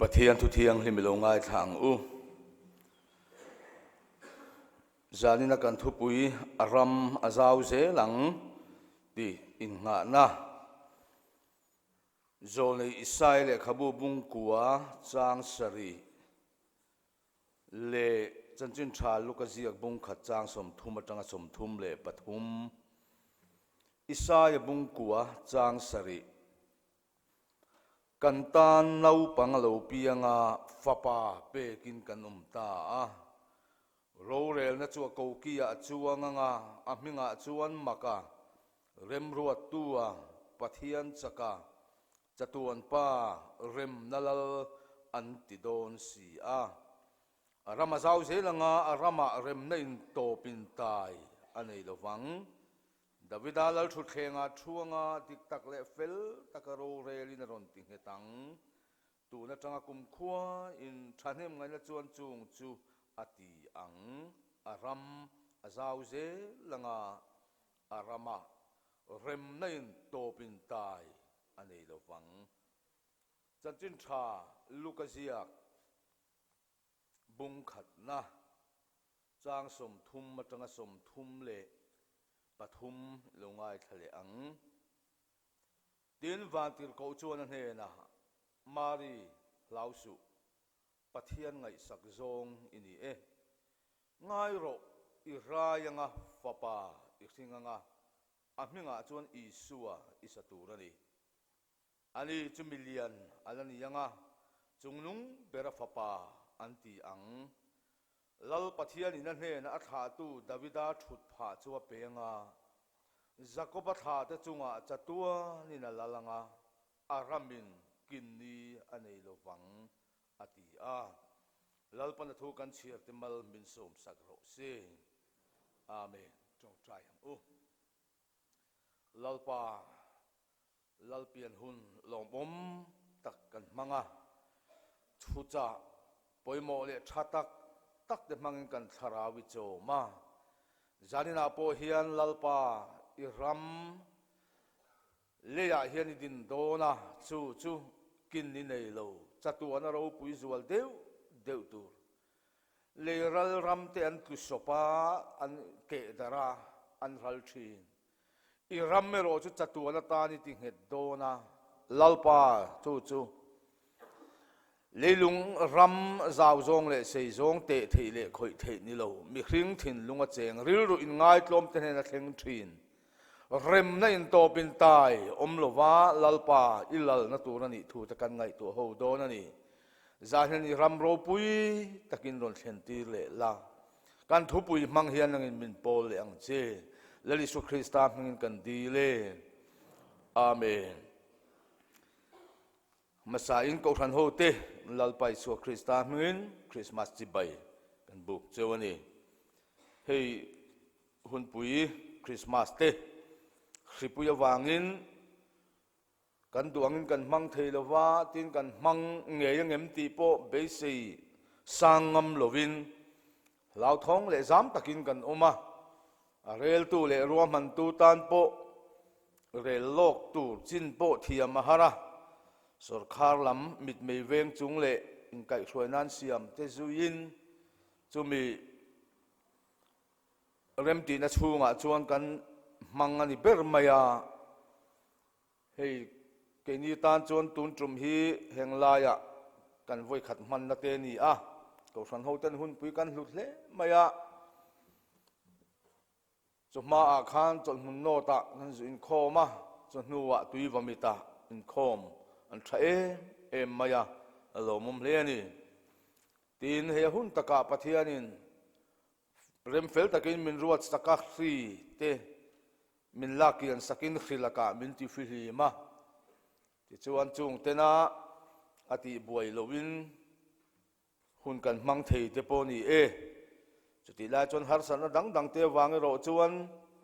Pathian thu thianghlim i lo ngaithla ang u. Zanina kan thupui a ram a zau zel ang tih innghahna. Zawlnei Isaia lehkhabu bungkua chang sarih leh Chanchin Tha Luka ziak bungkhat chang 30 atanga 33, Isaia bungkua chang sarih, Kan tan naupang a lo piang a, fapa pekin kan awm ta a. Rorelna chu a kokiah a chuang ang a, a hmingah chuan Maka, Remruattua, Pathian chaka, Chatuan Pa, Remna Lal an ti dawn si a. A ram a zau zel ang a, a ramah remna intawp intai a nei lo vang. Davida Lalthutthlengah thuanga dik tak leh fel taka rorelin a rawn ti nghet ang. Tun atanga kumkhua in thahnem ngaihna chuan chung chu a ti ang. A ram a zau zel anga a rama remna in tawp in tai a nei lo vang. Chanchin tha Luka ziak bung khatna chang 30 atanga 33 lo ngaithla leh ang. Tin, vantirhkoh chuan a hnenah, Mari, hlau suh, Pathian ngaihsak zawng i ni e. Ngai rawh, i rai anga fapa i hring anga, a hmingah chuan Isua i sa tur a ni. Ani chu milian a la ni anga, chungnung bera fapa an ti ang. Lal Pathianin a hnena a thlahtu Davida thut phah chu a peng a, Jakoba thlahte chungah chatuanin a lal ang a, a ramin kinni a nei lo vang, a ti a. Lalpana thu kan chhiar te mal min sawmsak rawh se. Amen. Tawngtai ang u. Lalpa. Lalpian hun lawmawm tak kan hmang a, thuchah pawimawh leh tha tak tak te hmangin kan thlarau i chawm a. Zaninah pawh hian Lalpa i ram leiah hian i din dawn a, chu chu kin i nei lo, chatuana ropui zual deuh deuh tur. Lei ral ram te an tlu sawp a, an keh darh a, an ral thin. I ram erawh chu chatuan atan i ti nghet dawn a, Lalpa, chu chu leilung ram zau zawng leh sei zawng teh theih leh khawih theih ni lo, mihring thinlung a cheng rilru inngaitlawm te hnena thleng thin. Remna intawp intai awm lova Lalpa i lalna tur a nih thu te kan ngaihtuah ho dawn a ni. Zah hian i ram ropui takin rawn thlen tir leh la. Kan thupui hmang hian nangin min pawl leh ang che. Lal Isua Krista hmingin kan dil e. Amen. Hmasa in Kohhran ho te Lalpa Isua Krista hmingin Christmas chibai kan buk cheu a ni. Hei hunpui Christmas te hripui avangin Kan duh angin kan hmang thei lo va, tin kan hmang ngei angem tih pawh beisei sang ngam lovin hlauthawng leh zam takin kan awm a. A reltu leh ruahmantu tan pawh rel lawk tur chin pawh thiam a har a. Sawrkhar lam mitmei veng chung leh inkaihhruai nan siam te zuiin chumi remtihna chhungah chuan kan hmang a ni ber mai a. Hei, keini tan chuan tun tum hi heng laiah kan vawikhat hmanna te a ni a, Kohhran hoten hunpui kan hlut hle mai a, chawhmaah khan chawlhmun nawtah kan zu inkhawm a, chawhnuah tui vamitah inkhawm an tha em em mai a, a lawmawm hle a ni. Tin, hei a hun takah Pathianin Remfel takin min ruat sak a, hri te min lak kian sakin hri lakah min ti fihlim a. Tichuan chung tena a tih buai lohin hun kan hmang thei te pawh ni e. Chutih lai chuan harsatna dang dang te avang erawh chuan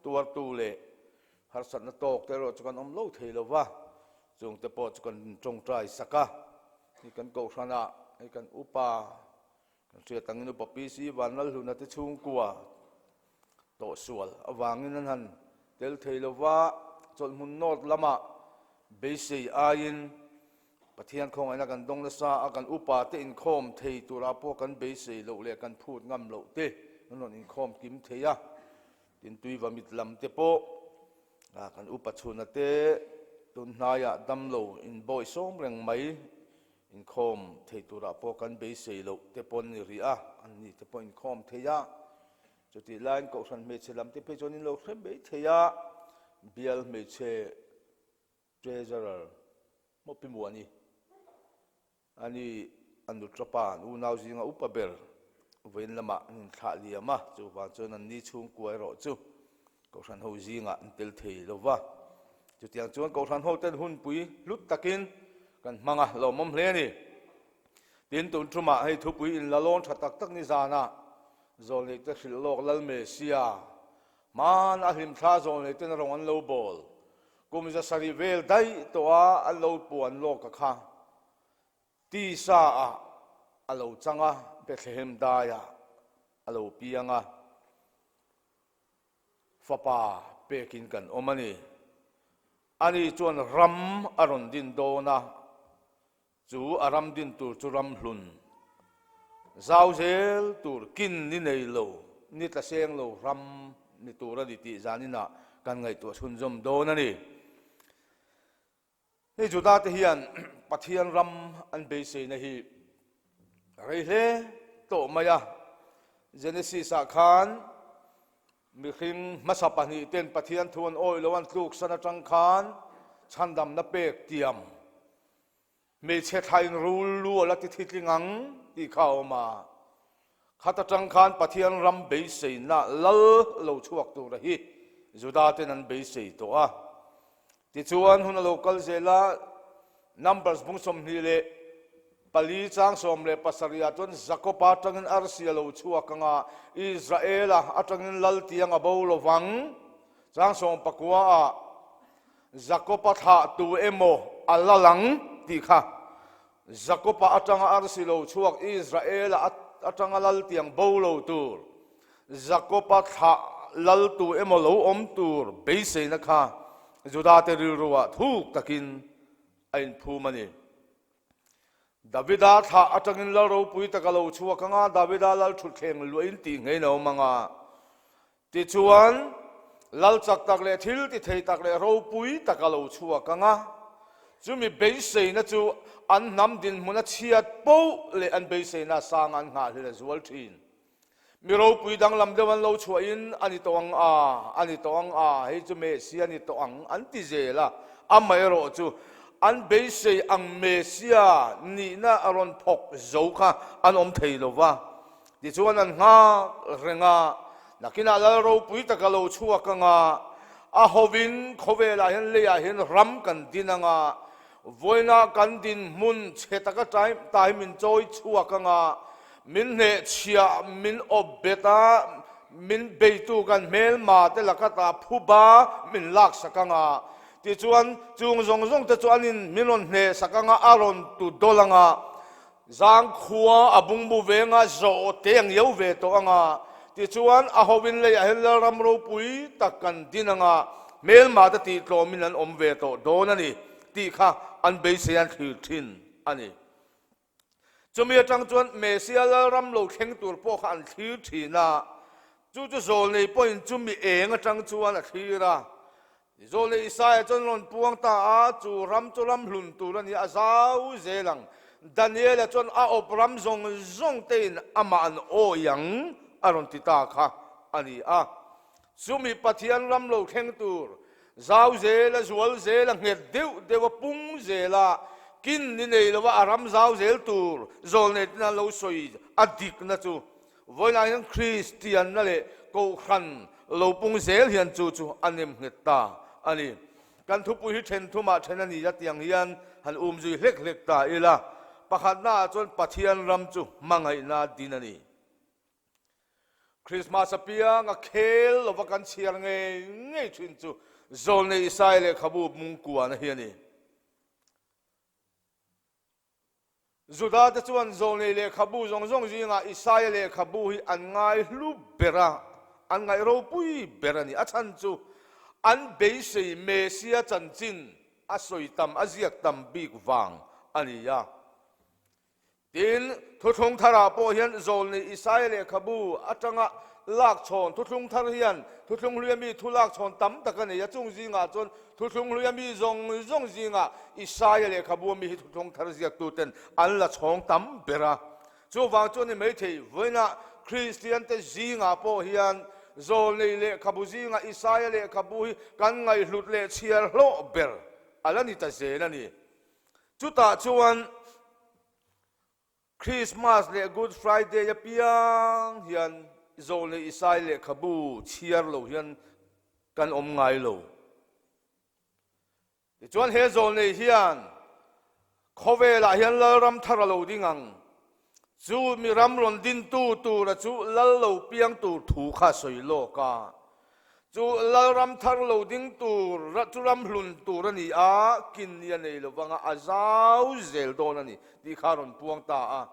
tuartu leh harsatna tawk te erawh chu kan awm lo thei lo va, chung te pawh chu kan tawngtai sak a. Hei kan kohhranah, hei kan upa Kan hriat angin Upa PC Vanlalhluna te chhungkua tawhsual avangin an han tel thei lova, chawlhmun North lamah beisei aiin Pathian khawngaihna kan dawng nasa a, kan upa te inkhawm thei turah pawh kan beisei loh leh kan phut ngam loh te an rawn inkhawm kim thei a. Tin, Tuiva mit lam te pawh kan upa chhuna te tun hnaiah damlo inbawisawm reng mai inkhawm thei turah pawh kan beisei loh te pawh an ni rih a, an ni te pawh inkhawm thei a. Chutih laiin Kohhran hmeichhe lam te phei chuan in lo hre mai thei a, bial hmeichhe Treasurer maw Pi Muani a ni, a nuṭapa an unau zinga upa ber vawiin lamah an inthlah liam a, chuvang chuan an ni chhungkua erawh chu Kohhran ho zingah an tel thei lo va. Chutiang chuan Kohhran ho ten hunpui hlut takin kan hmang a, lawmawm hle a ni. Tin, tun ṭumah hei thupui inla lawn ṭha tak tak nizanah Zawlneite hrilh lawk Lal Mesia hman a hlimthla zawlneiten rawng an lo bawl kum 700 vel daih tawh a an lo puan lawk a kha tisa ah a lo chang a, Bethlehem daiah a lo piang a, fapa pekin kan awm a ni. Ani chuan ram a rawn din dawn a, Chu a ram din tur chu ram hlun zau zel tur kin ni nei lo, ni tla seng lo ram ni tur a ni tih zaninah kan ngaihtuah chhunzawm dawn a ni. Hei Juda te hian Pathian ram an beiseina hi rei hle tawh mai a. Genesis ah khan mihring hmasa pahnih ten Pathian thu an awih lo an tluksan atang khan chhandamna pek tiam Hmeichhe thla in rul lu a la ti thitling ang tih kha a awm a. Khat atang khan Pathian ram beiseina lal lo chhuak tura hi Juda ten an beisei tawh a. Tichuan hun a lo kal zel a, Numbers bung 24 chang 17 ah chuan Jakob-a atangin arsi a lo chhuak ang a, Israel-a atangin lal tiang a bo lovang chang 19 ah Jakob-a thlah tu emaw a la lang tih kha Jakob-a atanga arsi lo chhuak Israel-a atanga lal tiang bo lo tur Jakob-a thlah lal tu emaw lo awm tur beiseina kha Juda-te rilruah thuk takin a inphum a ni. Davida thlah atangin lal ropui tak a lo chhuak ang a, Davida lal thutthleng luahin tih ngeiin a awm ang a. Tichuan, lal chak tak leh thil ti thei tak leh ropui tak a lo chhuak ang a. Chumi beiseina chu an hnam dinhmun a chhiat poh leh an beiseina sang an nghahhlel a zual thin. Mi ropui danglam deuh an lo chhuahin a ni tawh ang a, a ni tawh ang a, hei chu Messia a ni tawh ang an ti zel a. Amaherawh chu an beisei ang Messia nihna a rawn phawk zo kha an awm thei lo va. Tichuan an nghak reng a, nakinah lal ropui tak a lo chhuak ang a, a hovin khawvelah hian leiah hian ram kan din ang a, Vawiinah kan dinhmun chhe taka ta hi min chawi chhuak ang a, min hnehchhiah, min awp bet a, min beitu kan hmelma te laka ta phuba min laksak ang a. Tichuan, chung zawng zawng te chu an in min rawn hnehsak ang a, a rawn tu dawl ang a. Zangkhua a bungbu venga zawh te ang iau ve tawh ang a, tichuan a hovin leiah hian Lalram ropui tak kan din ang a, hmelma te tih tlawmin an awm ve tawh dawn a ni tih kha an beisei an thlir thin a ni. Chumi atang chuan Mesia Lalram lo thleng tur pawh kha an thlir thin a, chu chu zawlnei pawhin chumi eng atang chuan a thlir a, Zawlnei Isaia chuan rawn puang ta a, chu ram chu ram hlun tur a ni a, zau zel ang. Daniela chuan a awp ram zawng zawng tein amah an awi ang a rawn ti ta kha a ni a. Chumi Pathian ram lo thleng tur, zau zel a, zual zel a, nghet deuh deuh a, pung zel a, kin ni nei lova a ram zau zel tur zawlnei ten an lo sawi a dikna chu Vawiinah hian Kristianna leh Kohhran lo pung zel hian chu chu a nem nghet ta a ni. Kan thupui hi then thumah then a ni a tiang hian han um zui hlek hlek ta ila. Pakhatnaah chuan Pathian ram chu hmangaihna din a ni. Krismas apianga khel lova kan chhiar ngei ngei thin chu Zawlnei Isaia lehkhabu mungkuana hi a ni. Juda-te chuan Zawlnei lehkhabu zawng zawng zingah Isaia lehkhabu hi an ngai hlu ber a, an ngaih ropui ber a ni. A chhan chu an beisei Mesia chanchin a sawi tam, a ziak tam bik vang a ni a. Tin, Thuthlung Tharah pawh hian Zawlni Isaia lehkhabu atanga lakchhawn Thuthlung Thar hian Thuthlung Hluia mi thu lakchhawn tam tak a nei a, chung zingah chuan Thuthlung Hluia mi zawng zawng zingah Isaia lehkhabu ami hi Thuthlung Thar ziaktuten an la chhawng tam ber a. Chuvang chuan ni maithei vawiinah Kristiante zingah pawh hian Zawlnei lehkhabu zingah Isaia lehkhabu hi kan ngaihhlut leh chhiar hlawh ber a la ni ta zel a ni. Chutah chuan Christmas leh Good Friday apiang hian Zawlnei Isai lehkhabu chhiar lo hian kan awm ngai lo. Tichuan he Zawlnei hian khawvelah hian Lalram thar a lo ding ang. Chu mi ram rawn dintu tura chu lal lo piang tur thu kha sawi lawk a. Chu lalram thar lo ding tur chu ram hlun tur a ni a, kin ni a nei lo vanga a zau zel dawn a ni tih kha a rawn puang ta a.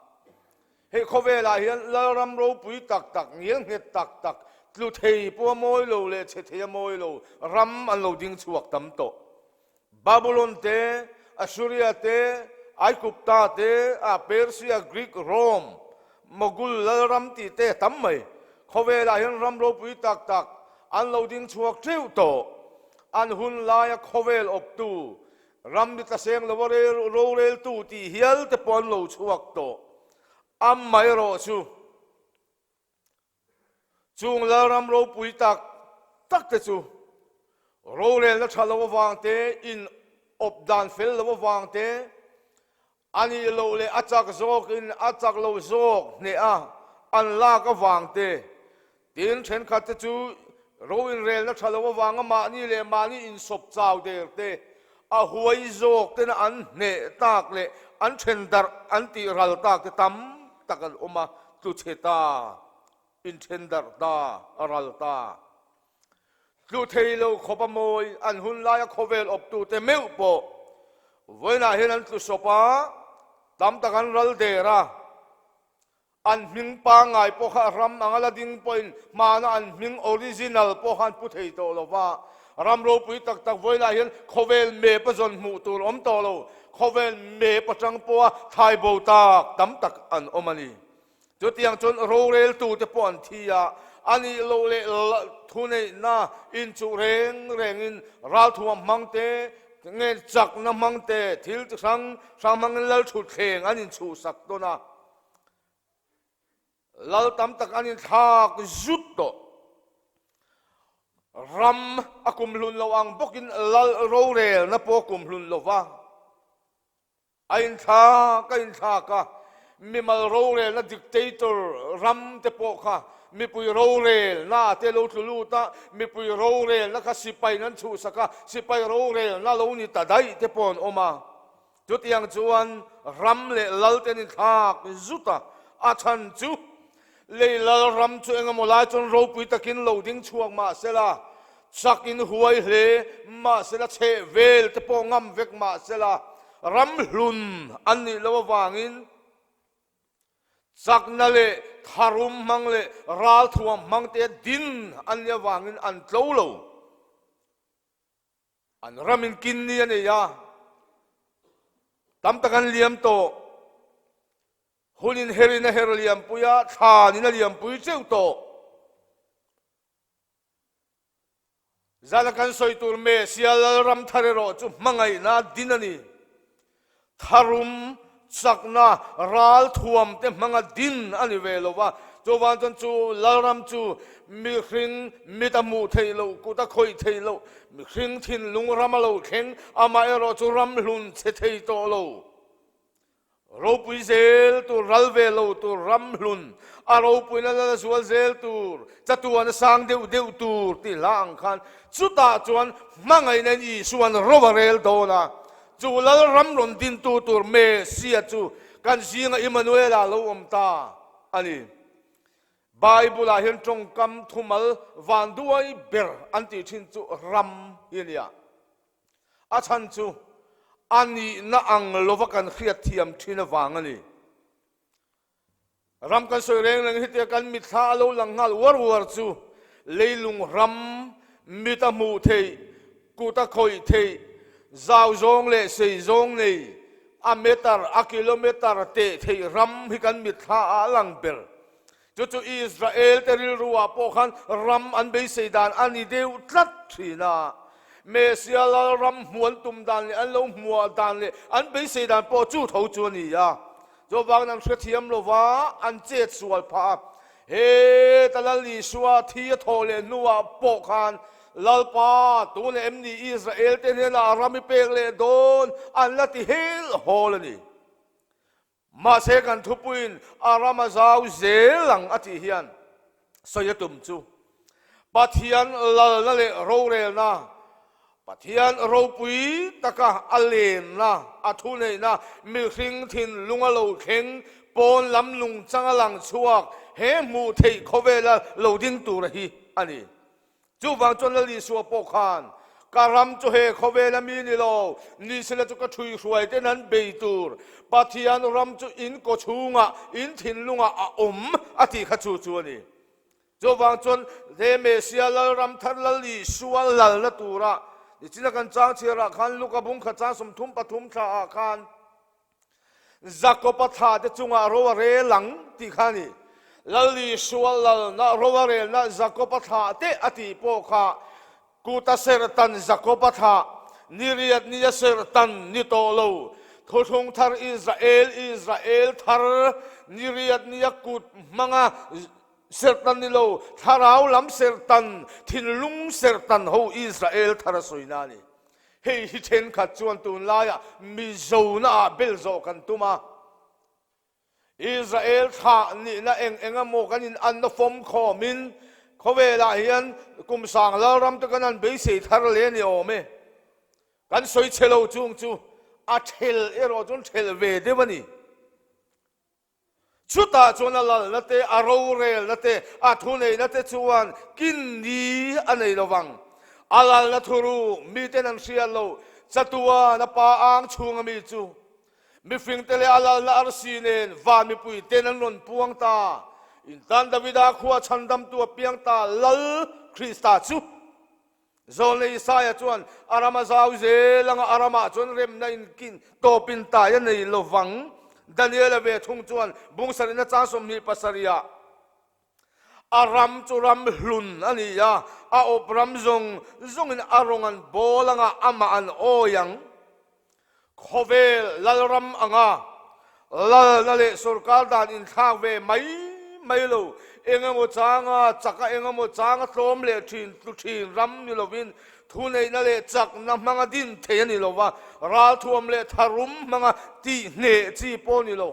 Hei khawvelah hian lalram ropui tak tak, ngial nghet tak tak, tlu thei pawh a mawi lo leh chhe thei a mawi lo ram an lo ding chhuak tam tawh. Babulon te, Assuria te, Aigupta te, a Persia, Greek, Rome, Mogul lalram tih te tam mai. Khawvelah hian ram ropui tak tak an lo ding chhuak teuh tawh. An hun laia khawvel awptu, ram ni tlaseng lova roreltu tih hial te pawh an lo chhuak tawh. Amaherawhchu, Chung Lalram ropui tak tak te chu rorelna tha lo avang te, in awp dan fel lo avang te, a nih loh leh a chak zawkin a chak lo zawk hneh a an lak avang te, tin thenkhat te chu ro inrelna tha lo avanga mahni leh mahni insawp chau der te, a huai zawk tena an hneh tak leh an then darh an tih ral tak te tam tak an awm a, tlu chhe ta, inthen darh ta, a ral ta. Tlu thei lo khawp a mawi, an hun laia khawvel awptute meuh pawh vawiinah hian an tlu sawp a, tam tak an ral der a. An hming pangngai pawh kha ram anga la ding pawhin hmana an hming original pawh kha an pu thei tawh lo va. Ram ropui tak tak vawilah hian khawvel map a zawn hmuh tur awm tawh lo. Khawvel map atang pawha thai bo tak tam tak an awm a ni. Chutiang chuan roreltute pawh an thi a, a nih loh leh thuneihna inchuh reng rengin ralthuam hmang te, nge chakna hmang te, thil chi hrang hrang hmangin lalthutthleng an inchhuhsak tawn a. Lal tam tak an inthlak zut tawh. Ram a kumhlun lo ang bawkin lal rorelna pawh a kumhlun lo va. A inthlak a inthlak a, mimal rorelna dictator ram te pawh kha mipui rorelna te lo tlu lut a, mipui rorelna kha sipai an chhuhsak a, sipai rorelna lo ni ta daih te pawh an awm a. Chutiang chuan ram leh lal te an inthlak zut a, a chhan chu lei lal ram chu engemaw lai chuan ropui takin lo ding chhuak mah sela, chak in huai hle mah sela, chheh vel te pawh ngam vek mah sela, ram hlun an nih loh avangin chakna leh tharum hmang leh ralthuam hmang te din an nih avangin an tlo lo. An ram in kin ni a nei a, tam tak an liam tawh. Hun in her in a her liampui a, thlan in a liampui teuh tawh. Zana kan sawi tur Mesia Lalram thar erawh chu hmangaihna din a ni. Tharum, chakna, ral thuam te hmanga din a ni ve lo va. Chuvang chuan chu Lalram chu mihring mit a hmuh theih loh, kut a khawih theih loh, mihring thinlung ram a lo thleng, amaherawh chu ram hlun chhe thei tawh lo. Ropui zel tur, ral ve lo tur, ram hlun, a ropuina lal a zual zel tur, chatuan a sang deuh deuh tur tih hla ang khan chutah chuan hmangaihna in Isua'n ro a rel dawn a. Chu lal ram rawn dintu tur Messia chu kan zinga Immanuela lo awm ta a ni. Bible-ah hian tawngkam thumal van duai ber an tih thin chu ram hi a ni a. A chhan chu a nihna ang lova kan hriatthiam thin avang a ni. Ram kan sawi reng reng hi tia kan mitthla a lo lang nghal uar uar chu leilung ram mit a hmuh theih, kut a khawih theih, zau zawng leh sei zawng nei. A meter, a kilometer teh theih ram hi kan mitthla ah a lang ber. Chu chu Israel te rilru ah pawh khan ram an beisei dan a ni deuh tlat thin a. Mesia lal ram hmu an tum dan leh an lo hmuah dan leh an beisei dan pawh chu tho chu a ni a. Chuvangin an hrethiam lo va, an chet sual phah a. Heta Lal Isua thi a thawh leh hnuah pawh khan, Lalpa, tunah em ni Israel te hnenah ram i pek leh dawn? an la ti hel hawl a ni. Mahse kan thupuiin a ram a zau zel ang a tih hian sawi a tum chu Pathian lalna leh rorelna, Pathian ropui taka a lenna, a thuneihna, mihring thinlung a lo thleng, pawn lam lungchang a lang chhuak, he hmuh theih khawvela lo ding tura hi a ni. Chuvang chuan Lal Isua pawh khan, Ka ram chu he khawvela mi ni lo, nisela chu ka ṭhuihruai ten an bei tur, Pathian ram chu in kaw chhungah, in thinlungah a awm, a tih kha chu chu a ni. Chuvang chuan he Mesia Lalram thar Lal Isua lalna tura nichina kan chang chhiarah khan Luka bung khat chang 33 thlaah khan Jakoba thla te chungah ro a rel ang tih kha a ni. Lal Isua lalna ro a relna Jakoba thla te a tih pawh kha Kuta serhtan Jakoba thlah, ni riat nia serhtan ni tawh lo, Thuthlung thar Israel, Israel thar, ni riat nia kut hmanga serhtan ni lo, thlarau lam serhtan, thinlung serhtan ho Israel thar a sawina a ni. Hei hi thenkhat chuan tunlaiah Mizona ah bel zawh kan tum a. Israel thlah nihna eng eng emaw kan in anna fawm khawmin khawvelah hian kum sang lalram te kan han beisei thar leh a ni awm e. Kan sawi chhe lo chung chu a thel erawh chuan thelh ve deuh a ni. Chutah chuan a lalna te, a rorelna te, a thuneihna te chuan kin ni a nei lo vang. A lalna thuru miten an hriat lo, chatuan a pa ang chhunga mi chu Mifingte leh a lalna arsi nen van mipui ten an rawn puang ta. Intan Davida khua chhandamtu a piang ta Lal Krista chu. Zawlnei Isaia chuan a ram a zau zel anga a ramah chuan remna inkin tawpin tai a nei lo vang. Daniela ve thung chuan bung sarihna chang 27 ah A ram chu ram hlun a ni a, a awp ram zawng zawngin a rawng an bawl anga amah an awi ang. Khawvel lalram anga lalna leh sorkar dan inthlak ve mai mai lo, eng emaw changa chak a, eng emaw changa tlawm leh thin tlu thin ram ni lovin thuneihna leh chakna hmanga din thei a ni lo va, ralthuam leh tharum hmanga tihhneh chi pawh a ni lo.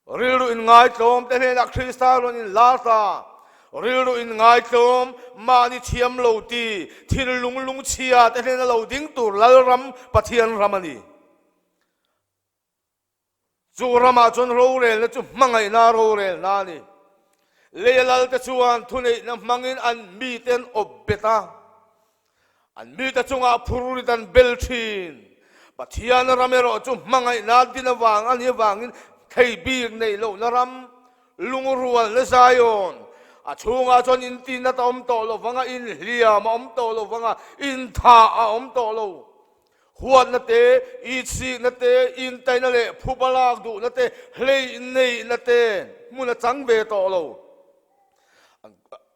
Rilru inngaitlawm te hnenah Krista rawn inlar ta. Rilru inngaitlawm, mahni thiam lo ti, thinlung lungchhia te hnena lo ding tur Lalram, Pathian ram a ni. Chu ramah chuan rorelna chu hmangaihna rorelna a ni. Leia lalte chuan thuneihna hmangin an mite an awp bet a. An mite chungah phurrit an bel thin. Pathian ram erawh chu hmangaihna din avang a nih avangin thei bik neih lohna ram, lungrualna Zion, a chhungah chuan intinat a awm tawh lo vanga, inhliam a awm tawh lo vanga, inthah a awm tawh lo. Huatna te, itsikna te, intaina leh phuba lak duhna te, hleih neihna te hmun a chang ve tawh lo.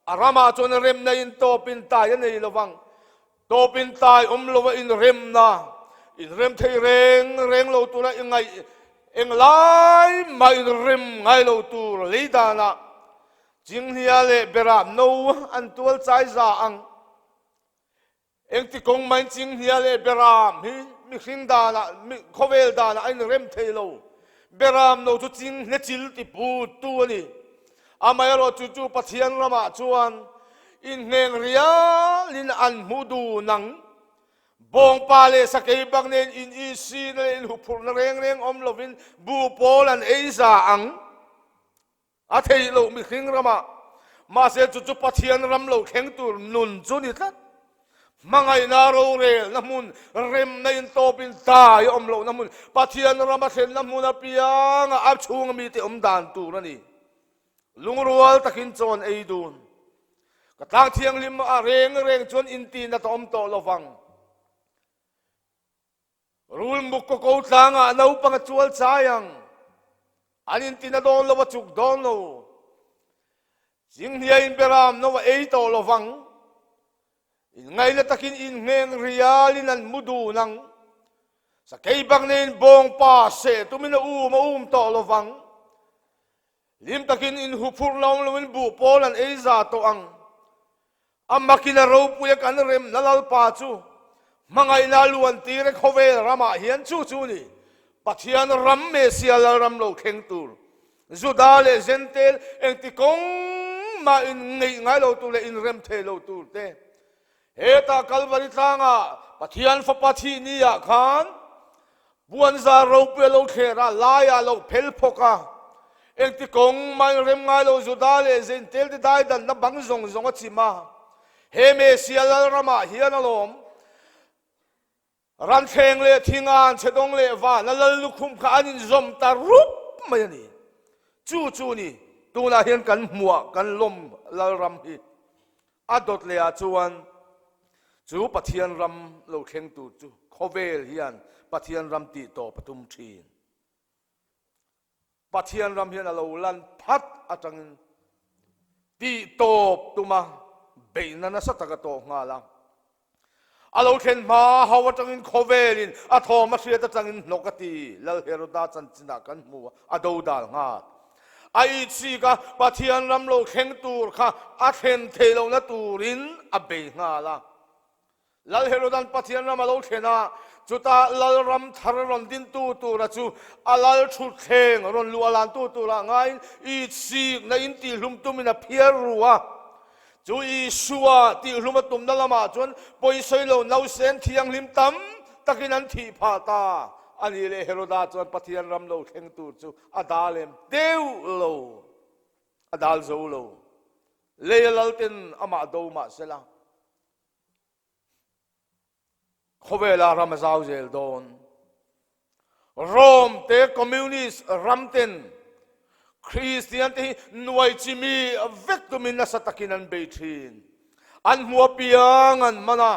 A ramah chuan remna in tawpin tai a nei lo vang. Tawpin tai awm lova inremna, inrem thei reng reng lo tura i ngaih englai mah inrem ngai lo tur lei danah Chinghnia leh Beram no an tual chai za ang. Engti kawng main Chinghnia leh Beram hi mihring danah, khawvel danah a inrem thei lo. Beram no chu Chinghnia chil ti puttu a ni. Amaherawh chu chu Pathian ramah chuan inhneng rialin an hmu dun ang. Bawngpa leh sakei bak nen in isina leh inhuphurhna reng reng awm lovin bu pawl an ei za ang. A theih loh mihring ramah, mahse chu chu Pathian ram lo thleng tur nun chu ni tlat. Hmangaihna rorelna hmun, remna intawpin dai a awm lohna hmun, Pathian rama thlenna hmun apianga a chhunga mite awm dan tur a ni. Lungrual takin chawn ei dun. Ka tlang thianghlim a reng reng chuan intinat a awm tawh lovang. Rulmuk kaw ko tlangah naupang a chual chai ang. An intina dawn lo, a chuk dawn lo. Chinghnia in beram no a ei tawh lo vang. Inngaihna takin inngheng rialin an mu dun ang. Sakei bak neiin bawngpa seh tumin a um a um tawh lo vang. Hlim takin inhuphurh lo loin buh pawl an ei za tawh ang. A makin a ropui a kan remna Lalpa chu hmangaihna a luan tir e khawvel ramah hian chu chu ni Pathian ram Mesia Lalram lo thleng tur Juda leh Zentel engti kawng mah in ngeih ngai lo tur leh inrem thei lo tur te hetah Kalvari tlangah Pathian fapa thih ni ah khan Puanzar ropui a lo thler a, laiah a lo phel phawk a. Engti kawng mah in rem ngai lo Juda leh Zentel te daidanna bang zawng zawng a chim a. He Mesia Lalramah hian alawm ranthleng leh thingan chhedawng leh vana lal lukhum kha an inzawm ta rup mai a ni. Chu chu ni tunah hian kan hmuah kan lawm Lalram hi A dawt leh ah chuan chu Pathian ram lo thleng tur chu khawvel hian Pathian ram tih tawp a tum thin. Pathian ram hian a lo lan phat atangin tih tawp tuma beihna nasa tak a tawh nghal a. A lo thlen hma ho atangin khawvelin a thawm a hriat atangin hnawk a ti. Lal Heroda chanchinah kan hmu a, a dodal nghal. A itsik a, Pathian ram lo thleng tur kha a thlen theih lohna turin a bei nghal a. Lal Herodan Pathian ram a lo thlen a, chutah lal ram thar rawn dintu tura chu a lal thutthleng rawn luah lantu turah ngaiin itsikna in tihhlum tumin a phiar ru a. Chu Isua tihhlum a tumna lamah chuan pawisawi lo nausen thianghlim tam takin an thih phah ta a ni leh Heroda chuan Pathian ram lo thleng tur chu a dal em deuh lo, a dal zo lo. Lei a lalten amah do mah sela. Khawvela ram a zau zel dawn. Rome te Communist ram ten Kristian te hi nuai chimi vek tumin nasa takin an bei thin. An hmu apiang an man a,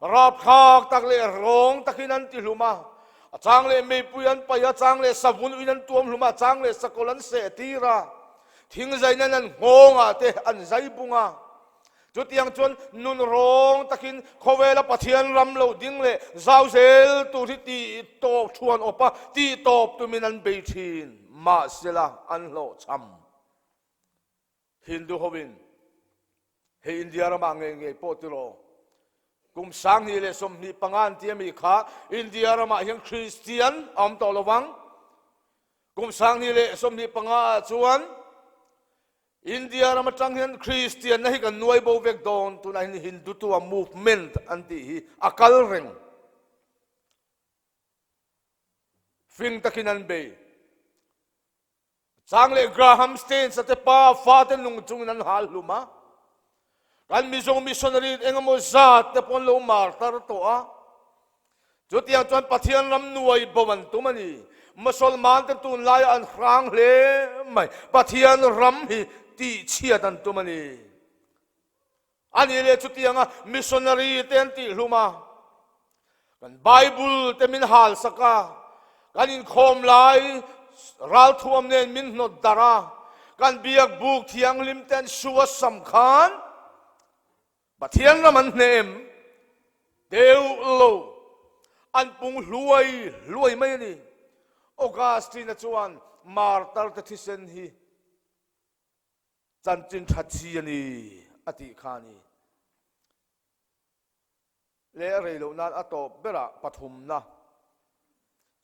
rapthlak tak leh rawng takin an ti hlum a. A chang leh meipui an paih a, chang leh savun uin an tuam hlum a, chang leh sakawlh an seh tir a. Thingzai nan an nghawngah te an zai bung a. Chutiang chuan nun rawng takin khawvela Pathian ram lo ding leh zau zel tur hi tih tawp thuan awp a, tih tawp tumin an bei thin. Mahsela an hlawhchham. Hindu hoin hei India ramah ngei ngei pawh tiraw kum 2025 an tia mi kha India ramah hian Kristian a awm tawh lovang. Kum 2025 ah chuan India ram atang hian Kristianna hi kan nuai bo vek dawn, tunah hian Hindutva movement an tih hi a kal reng. Fing takin an bei. Chang leh Graham Staines a te pa fate nung chungin an hal hlum a. Kan Mizo missionary engemaw zat te pawh an lo martar tawh a. Chutiang chuan Pathian ram nuai bo an tum a ni. Mosolman te tunlaiah an hrang hle mai. Pathian ram hi tihchhiat an tum a ni. A nih leh chutianga missionary te an tihhlum a, kan Bible te min halsak a, kan inkhawm lai ralthuam nen min hnawt darh a, kan biak buk thianghlim te an suasam khan, Pathian ram an hneh em? Deuh lo. An pung hluai hluai mai a ni. Augustine-a chuan martar te thisen hi chanchin tha chi a ni a tih kha a ni. Leh a rei loh nan a tawp berah pathumna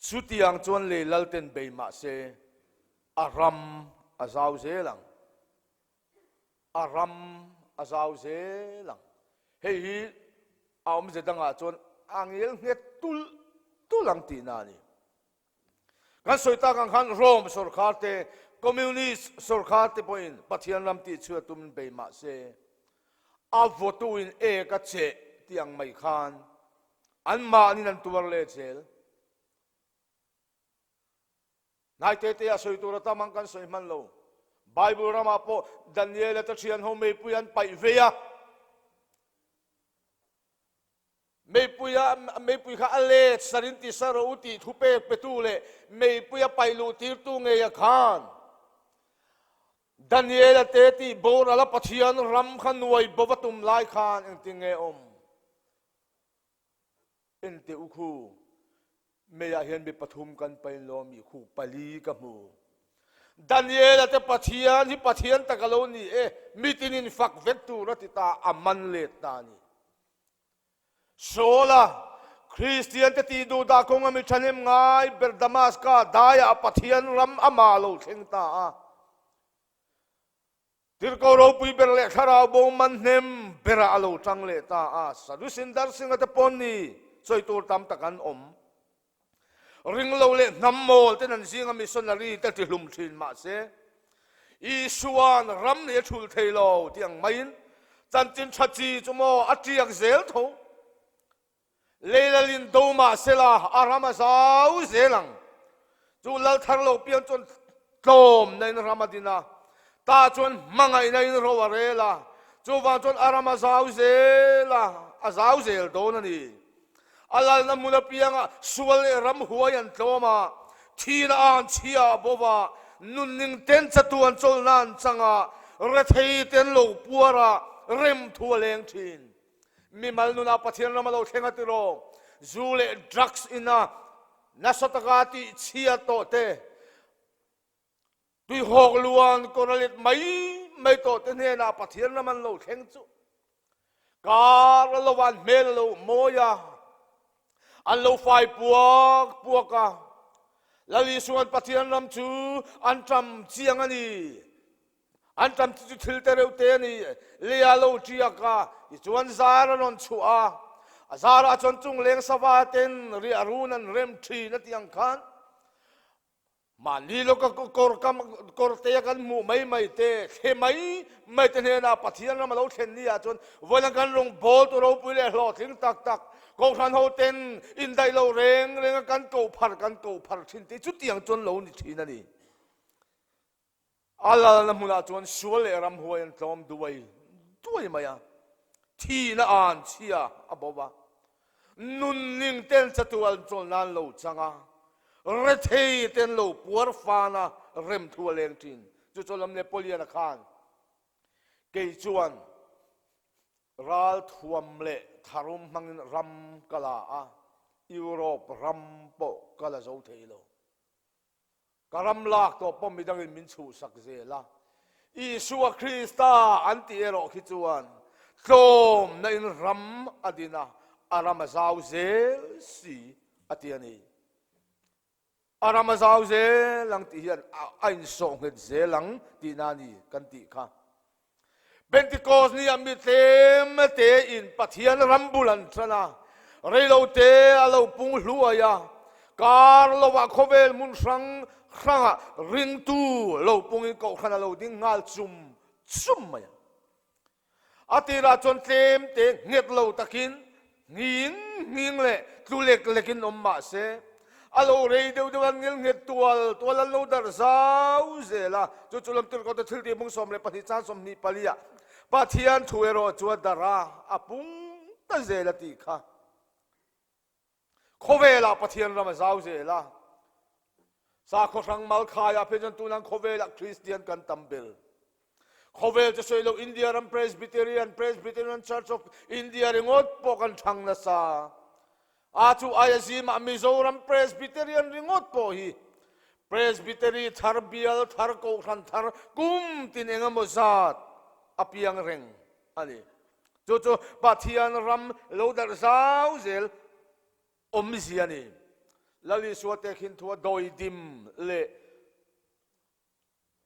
chutiang chuan lei lalten bei mah se a ram a zau zel ang. A ram a zau zel ang. Hei hi a awmze dangah chuan a ngel nghet tulh tulh ang tihna a ni. Kan sawi tak ang khan Rome sorkar te, Communist sorkar te pawhin Pathian ram tihchhuah tumin bei mah se, a vawtuin ek a cheh tih ang mai khan anmahnin an tuar let zel. Hnai te te ah sawi tur a tam ang kan sawi hman lo. Bible ramah pawh Daniela te thian ho meipui an paih vei a. Meipuia meipui kha a let sarin ti sa rawh u tih thu pek petu leh meipuia paih luh tirtu ngeia khan Daniela te tih borala Pathian ram kha nuai bova tum lai khan engtin nge awm? Ente u khu, meiah hian mi pathum kan pain lo mi khu pali ka hmu. Daniela te Pathian hi Pathian tak a lo ni e, mitinin fak vek tur a ti ta, a man let ta a ni. Saula, Kristiante tih duhdah kawnga mi thahnem ngai ber Damaska daiah Pathian ram amah lo thleng ta a. Tirhkoh ropui ber leh thlarau bo man hnem berah a lo tang leh ta a. Sadhu Sundar Singh-a te pawn ni sawi tur tam tak an awm. Ring lo leh hnam mawl ten an zinga missionary te tihlum thin mahse, Isua'n ram nih a thul thei lo tih ang maiin chanchin tha chi chu maw a tiak zel tho. Leilalin do mahsela a ram a zau zel ang. Chu lal thar lo piang chuan tlawmna in ram a din a, tah chuan hmangaihna in ro a rel a, chuvang chuan a ram a zau zel a, a zau zel dawn a ni. A lalna hmun apianga sual leh ramhuai an tlawm a, thihna an chhia a bo va, nunning ten chatuan chawlhna an chang a, rethei te an lo puar a, rem thu a leng thin. Mimal nunah Pathian ram a lo thleng a tiraw? Zu leh drugs ina nasa taka tih chhia tawh te, Tuihawk luan kawr a let mai mai tawh te hnenah Pathian ram an lo thleng chu kar a lo an hmel a lo mawi a, an lo fai puak puak a. Lal Isua'n Pathian ram chu an ṭam chiang a ni. An ṭam chi chu thil te reuh te a ni. Lei a lo ṭiak a, tichuan zar a rawn chhuah a. A zarah chuan chungleng sava ten riah run an rem ṭhin a tih ang khan Mahni lawka kawr kam kawrte a kan hmuh mai mai te, thle mai mai te hnenah Pathian ram a lo thlen ni ah chuan vawiin kan rawngbawltu ropui leh hlawhtling tak tak Kohhran ho ten indaih lo reng reng a kan koh phar kan koh phar thin tih chutiang chuan lo ni thin a ni. A lalna hmunah chuan sual leh ramhuai an tlawm duai duai mai a, thihna an chhia a bo va, nunning ten chatual chawl nan lo chang a, rethei ten lo puar fan a, rem thu a leng thin. Chu chu lam Napoleon-a khan kei chuan ral thuam leh tharum hmangin ram ka la a, Europe ram pawh ka la zo thei lo. Ka ram lak tawh pawh midangin min chhuhsak zel a, Isua Krista an tih erawh khi chuan tlawmna in ram a din a, a ram a zau zel si a ti a ni. A ram a zau zel ang tih hian a insawh nghet zel ang tihna a ni kan tih kha. Pentecost ni ah mi tlem te in Pathian ram bul an tan a, reilo te a lo pung hluai a, kar lo ah khawvel hmun hrang hrang ah ringtu lo pung in kohhran a lo ding nghal chum chum mai a. A tir ah chuan tlem te nghet lo takin Nghing nghing leh tlu lek lekin awm mah se, a lo rei deuh deuh a, ngil nghet tual tual an lo darh zau zel a. Chu chu lam tirhkohte thil tih bung 12 chan 24 ah Pathian thu erawh chu a darh a, a pung ta zel a tih kha. Khawvelah Pathian ram a zau zel a. Sakhaw hrang malkhaiah phei chuan tunan khawvelah Kristian kan tam bel. Khawvel chu sawi lo India ram Presbyterian, Presbyterian Church of India ringawt pawh kan thang nasa. A chu aia zimah Mizoram Presbyterian ringawt pawh hi Presbytery thar bial thar kohhran thar kum tin engemaw zat a piang reng a ni. Chu chu Pathian ram lo darh zau zel awmzia a ni. Lal Isua te khin thua dawidim leh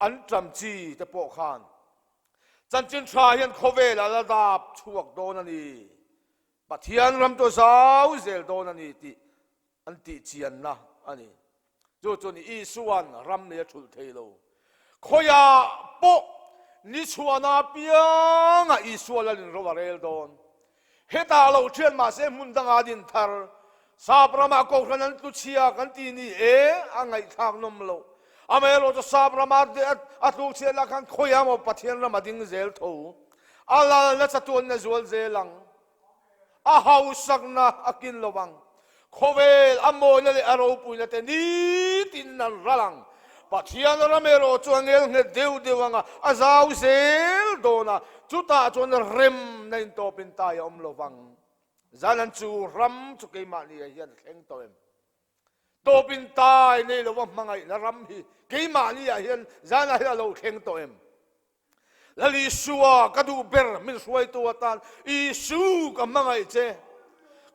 an ṭam chi te pawh khan chanchin ṭha hian khawvel a la dap chhuak dawn a ni, Pathian ram chu zau zel dawn a ni tih an tih chianna a ni. Chu chu ni Isua'n ram nei a ṭhulh thei lo. Khawiah pawh ni chhuahna apiangah Isua lalin ro a rel dawn. Hetah lo ṭhian mahse hmun dangah din thar, Sap ramah Kohhran an tlu chhia kan ti ni e, a ngaihthlak nawm loh. Amaherawh chu Sap rama a tluk chhiat lah khan khawiah maw Pathian ram a ding zel tho. A lalna chatuanna zual zel ang. A hausakna a kin lo vang. Khawvel a mawina leh a ropuina te nitin an ral ang. Pathian ram erawh chu a ngel nghet deuh deuh ang a, a zau zel dawn a, chutah chuan remna intawpin tai a awm lo vang. Zanan chu ram chu keimahni ah hian a thleng tawh em? Tawpin tai nei lova hmangaihna ram hi keimahni ah hian zanah hian a lo thleng tawh em? Lal Isua ka duh ber min hruaitu atan Isu ka hmangaih che.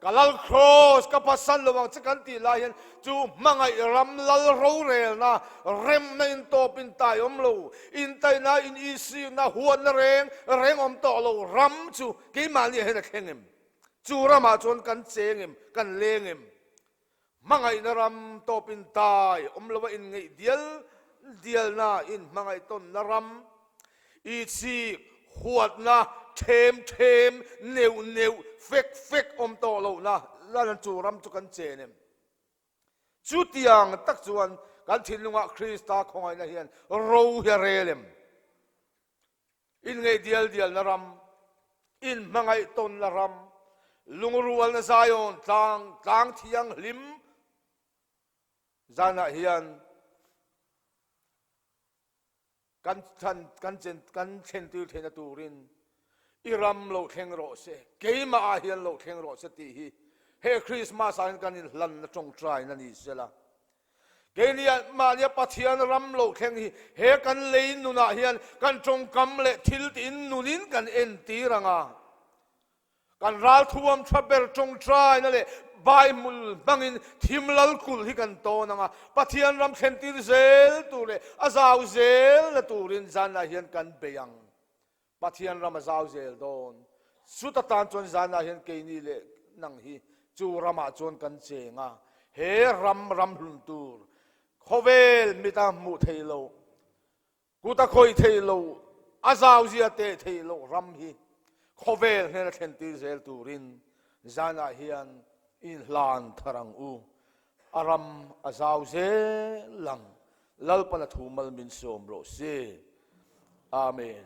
Ka Lal Kraws ka phasan lo ang che kan tih lai hian chu hmangaih ram lal rorelna remna intawp intai awm lo, intaina in isikna huatna reng reng awm tawh lo ram chu keimahni ah hian a thleng em? Chu ramah chuan kan cheng em? Kan leng em? Hmangaihna ram tawp intai awm lova inngeih dial dialna, inhmangaih tawnna ram, itsik, huatna, them them, neuh neuh, fek fek awm tawh lohna lan chu ram chu kan chen em? Chutiang tak chuan kan thinlungah Krista khawngaihna hian ro hi a rel em? Inngeih dial dialna ram, inhmangaih tawnna ram, lungrualna Zion tlang, tlang thianghlim zanah hian kan thlan kan chen kan thlentir theihna turin i ram lo thleng rawh se, keimah ah hian lo thleng rawh se tih hi he Christmas ah hian kan inhlanna tawngtaina ni sela. Keini mahnia Pathian ram lo thleng hi he kan lei nunah hian kan tawngkam leh thil tiin nunin kan entir ang a. Kan ralthuam tha ber tawngtaina leh Baibul hmangin thim lal kulh hi kan tawn ang a. Pathian ram thlentir zel tur leh a zau zelna turin zanah hian kan bei ang. Pathian ram a zau zel dawn. Chuta tan chuan zanah hian keini leh nang hi chu ramah chuan kan cheng a, he ram ram hlun tur khawvel mita hmuh theih loh, kut a khawih theih loh, a zau zia teh theih loh ram hi khawvel hnena thlentir zel turin zanah hian inhlan thar ang u. A ram a zau zel ang. Lalpana thu mal min sawm rawh se. Amen.